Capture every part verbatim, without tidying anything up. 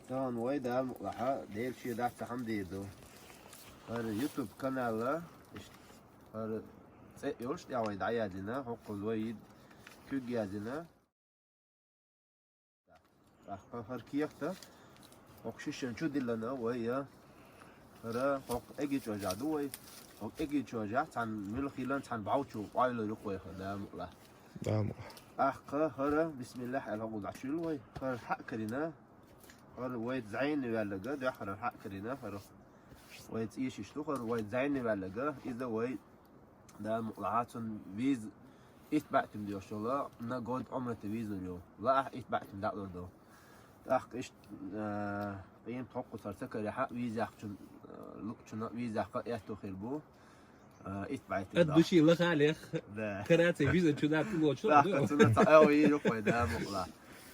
Тахана вай Дала мукъалахь, Дела шен дац ца хьамдийр ду. ХӀара YouTube канала, иштта, хӀара цӀе йолуш тӀехь вай дӀаяздина, хӀокхуза вай куьг яздина. ТӀаккха хӀара кехат, хӀокху шишшина чу диллина вай, я, хӀара хӀокху эгичӀожахь ду вай. ХӀокху эгичӀожахь цхьана муьлххачу цхьана бӀов чу къойлур ю вай хӀара, Дала мукъалахь. Дала мукъалахь. ТӀаккха хӀара, бисмиллахӀ аьлла, хӀокхузахь чу йилла вай. ХӀара хьа а карийна, хӀара вай зӀене ваьлларг, дуьххьара хьа а карийна, хӀара вай цӀийшиш ду, хӀара вай зӀене ваьлларг, иза вай, Дала мукъалахь, цунна виза итт бӀе тӀем доьшуш йолу, на год Ӏумрате виза лур ю. Лаахь итт бӀе тӀем дӀалур ду. ТӀаккха иштта, а, къемат хӀокхузахь ца карехь а, виза яьккхинчунна, а, луучунна виза яккха а аьтту хир бу. А, итт бӀе тӀем Ад дохь. Души лахалех. Да. Караций виза чу да тулочу. ТӀаккха цунна цхьа а вийр ю вай, Дала мукъалахь.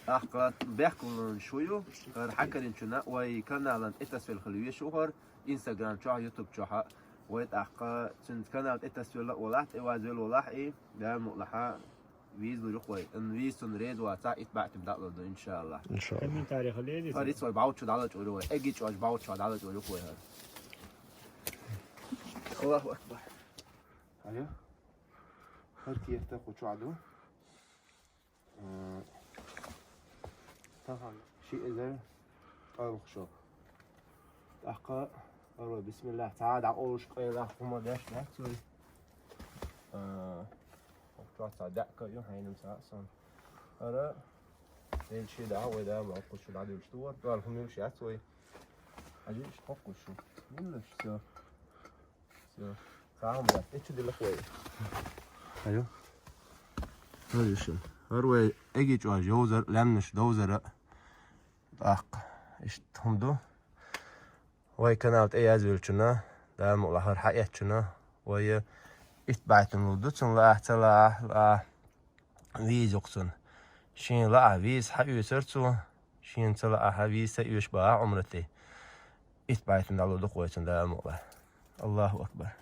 ТӀаккха бехк хӀун шу ю, хӀара хьа карийначунна вай каналан тӀе тасвелла хила везаш ву хӀара, Instagram чохь, YouTube чохь а. Вай тӀаккха цуьнан канал тӀе тасвелла а волахь, тӀе вазвелла волахь и, Дала мукъалахь, виза лур ю вай. Ан виза цунна реза вацахь, итт бӀе тӀем дӀалур ду, иншааллахь. ИншааллахӀ. Комментарий хилийла. ХӀара иштта вай бӀов чу дӀалур ю вай. ЭгичӀожахь бӀов чу дӀалур ю вай хӀара. Аллаху акбар. Алло. ХӀара кехат кху чохь ду. М, тахана ши эзар кӀалхашо. ТӀаккха, хӀара вай, бисмиллахӀ, цхьа а дӀакъовлуш къайлах хӀума деш дац вай. А, хӀокху чохь цхьа даьӀка а ю, хьенан цхьа а сон. ХӀара, Дела шен дахь, вай Дала ма хӀокхуш шу дӀадуьлуш ду вара. Дала хӀума йолуш яц вай. Хьажа иштта хӀокхуш шу. Йиллаш, всё. Всё. Цхьа хӀума дац. Эчу дилла вай. Айо. ХӀара ю шуна. ХӀара вай эгичӀожахь йовзар, лаьмнаш довзар а. ТӀаккха. Иштта хӀума ду. Вай канал тӀе язвеллачунна, Дала мукъалахь, хӀара хьаэцначунна, вай итт бӀе тӀем лур ду, цунна лаахь, ца лаахь, лаахь. Виза ю-кх цунна. Шена лаахь виза хьаоьцура цо, шена ца лаахь виза ца оьшу бахахь Ӏумрате. Итт бӀе тӀем дӀалур ду-кх вай цунна, Дала мукъалахь. Аллаху акбар.